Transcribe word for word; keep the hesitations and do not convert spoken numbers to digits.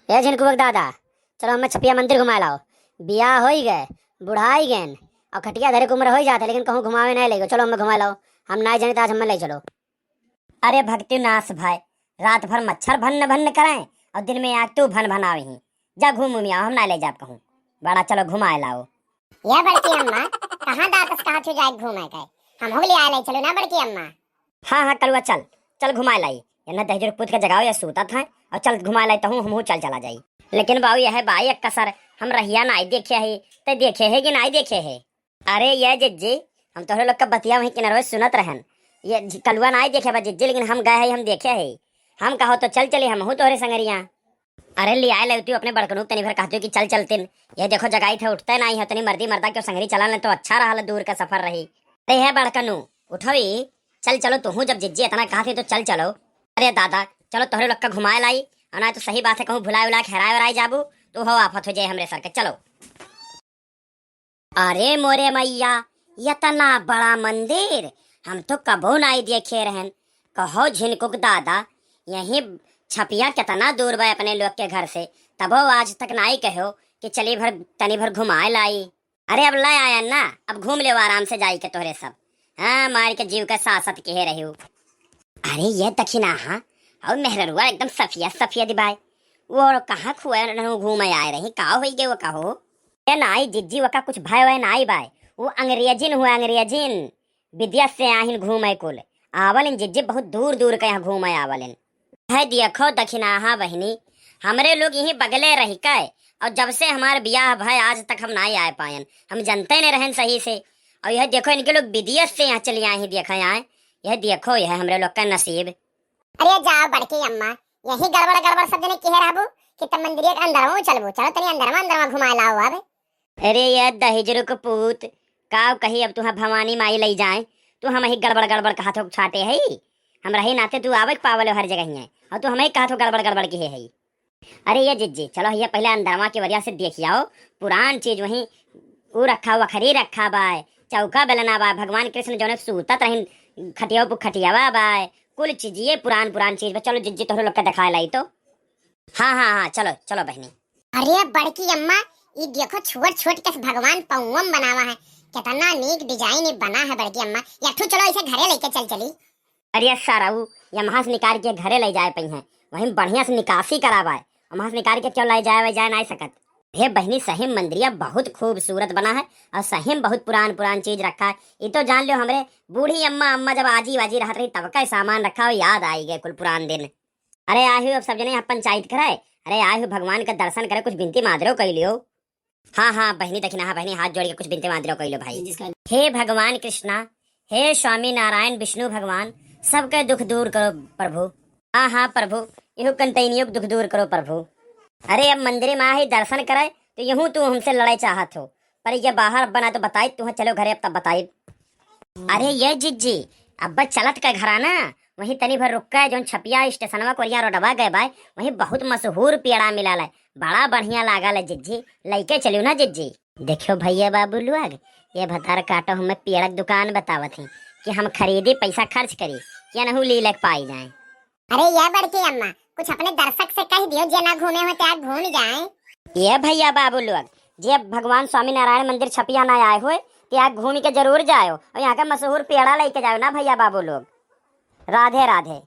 ए झिनकुआ के दादा, चलो हमें छपिया मंदिर घुमाए लाओ। बियाह होई गए, बुढ़ाई गए, और खटिया धरे के उम्र होई जात है, लेकिन कहूँ घुमावे नहीं लेगो। चलो हमें घुमाए लाओ, हम नहीं जानी तो आज हमें ले चलो। अरे भक्ति नाश भाई, रात भर मच्छर भन्न भन्न कराए और दिन में आग तू भन भन आवे ही। जा घूम उम आओ, हम ना ले जाब कहूँ। बड़ा चलो घुमाए लाओ। ये बड़की अम्मा, कहाँ दातस कहाँ थी जाए घूमे के? हम हो ले आए ले चलो ना बड़की अम्मा। हाँ हाँ कलुआ चल, चल घुमाए लाई। ये ना दहिजर पूत के जगाओ, ये सूतत हैं, और चल घुमाए लाई तहूँ, हमहूँ चल चला जाई। लेकिन बाऊ यह बाई एक कसर, हम रहिया नाई देखे है, ते देखे है कि नाई देखे है? अरे ये जिज्जी, हम तोहरे लोग का बतिया वहीं किनारे सुनत रहन। ये झि-, कलुआ नाई देखे बा जिज्जी, लेकिन हम गए हैं, हम देखे हैं। हम कहो तो चल चली, हमहू तोहरे संगरिया। अरे ले आए लेवती अपने बड़कनू के तनी भर कहती कि चल चलतिन। ये देखो जगाई थे उठते नाई है, तनी मर्दी मर्दा क्यों संगरी चला लें तो अच्छा रहल, दूर का सफर रही। अरे है बड़कनू, उठो ई, चल चलो तुहू, जब जिज्जी इतना कहती तो चल चलो। अरे दादा, चलो तोहरे लोग का घुमाए लाई, और ना तो सही बात है कहूँ भुलाए उलाए के हेराए वेराए जाबू तो हो आफत हो जाए हमरे सर के। चलो। अरे मोरे मैया, इतना बड़ा मंदिर हम तो कबो नाई देखे रहन। कहो झिनकुक दादा, यहीं छपिया कितना दूर बा अपने लोग के घर से, तबो आज तक नाई कहो कि चली भर, तनी भर घुमाए लाई। अरे अब ले आया ना, अब घूम लेव आराम से जाई के तोहरे सब। हाँ, मार के जीव के सासत किहे रहियो। अरे ये दखिनाहा, और मेहररुआ एकदम सफिया सफिया दिबाए। वो और कहाँ खुए रहू घूमे आए रही, का होई गए वो कहो? ए नाई जिज्जी, वका कुछ भय वय नाई बाय। वो अंग्रेजिन हुआ, अंग्रेजिन। विदेश से आहिन घूमे कुल। आवलिन जिज्जी, बहुत दूर दूर के यहाँ घूमे आवलिन। है देखो दखिनाहा बहिनी, हमरे लोग यहीं बगले रही के, और जब से हमार बियाह भय आज तक हम नाई आए पायन, हम जनते नहीं रहन सही से। और यह देखो इनके लोग विदेश से यहाँ चली आई, देखे आए। यह देखो, यह हमरे लोग का नसीब। अरे जाओ बड़की अम्मा, यही गड़बड़ गड़बड़ सब जने किहे रहबू कि तब मंदिरिया के अंदरवा चलबू। चलो तनी अंदरवा अंदरवा घुमाए लाओ अब। अरे ये दहिजरू के पूत, का कही अब तुहा भवानी माई लई जाए, तू हम ही गड़बड़ गड़बड़ कहा थोक छाटे है। हम रही नाते तू आवे के पावल हर जगह ही है, और तू हमें कहा थो गड़बड़ गड़बड़ किहे है। अरे ये जिज्जी, चलो ये पहले अंदरवा के वरिया से देखी आओ, पुरान चीज वहीं ऊ रखा, वखरी रखा बाय, चौका बेलना बाय, भगवान कृष्ण जौने सूतत रहिन खटिया पु खटियावा बाय, कुल चीज ये पुरान पुरान चीज बा। चलो जिज्जी तोहरे लोग के दिखाए लाई तो। हाँ हाँ हाँ, चलो चलो बहिनी। अरे बड़की अम्मा, ई देखो छोट छोट कस भगवान पौवम बनावा है, कितना नीक डिजाइन ई बना है बड़की अम्मा। यठू चलो इसे घरे लेके चल चली। अरे साराऊ, ये वहाँ से निकाल के घरे ले जाए पई हैं, वहीं बढ़िया से निकासी करावाए। वहाँ से निकाल के क्यों ले जाए, जाए नहीं सकत। हे बहिनी, सही में मंदिरिया बहुत खूबसूरत बना है और सही में बहुत पुरान पुरान चीज रखा है। ये तो जान लो हमरे बूढ़ी अम्मा, अम्मा जब आजी वाजी रहत रही तब का सामान रखा हो, याद आई गए कुल पुरान दिन। अरे आए हुए अब सब जने यहाँ पंचायत कराए। अरे आए हुए भगवान का दर्शन करे, कुछ बिनती मादरो कर लियो। हाँ हाँ बहिनी, दखिना हाँ बहिनी, हाथ जोड़ के कुछ बिनती मादरो कर लो भाई। हे भगवान कृष्णा, हे स्वामी नारायण विष्णु भगवान, सबके दुख दूर करो प्रभु। हाँ हाँ प्रभु, इहु कंटैनियो के दुख दूर करो प्रभु। अरे अब मंदिर में आ ही दर्शन करे तो यहू तू हमसे लड़ाई चाहत हो, पर ये बाहर बना तो बताई, तुह चलो घरे अब तब बताई। अरे ये जिज्जी, अब चलत का घरा ना, वहीं तनी भर रुक के जौन छपिया स्टेशनवा कोरिया रोडवा गए बाय, वहीं बहुत मशहूर पेड़ा मिला है, बड़ा बढ़िया लागल है जिज्जी, लइके चलियो ना जिज्जी। देखियो भैया बाबू लोग, ये भतार काटो हमें पेड़ा के दुकान बतावत ही कि हम खरीदी पैसा खर्च करी, या नहू लीलक पाई जाए। अरे ये बड़की अम्मा, कुछ अपने दर्शक से कह दियो, जे ना घूमे हो तो आज घूम जाए। ये भैया बाबू लोग, जे भगवान स्वामी नारायण मंदिर छपिया ना आए हुए, तो यहाँ घूम के जरूर जाओ और यहाँ का मशहूर पेड़ा लेके जाओ ना भैया बाबू लोग। राधे राधे।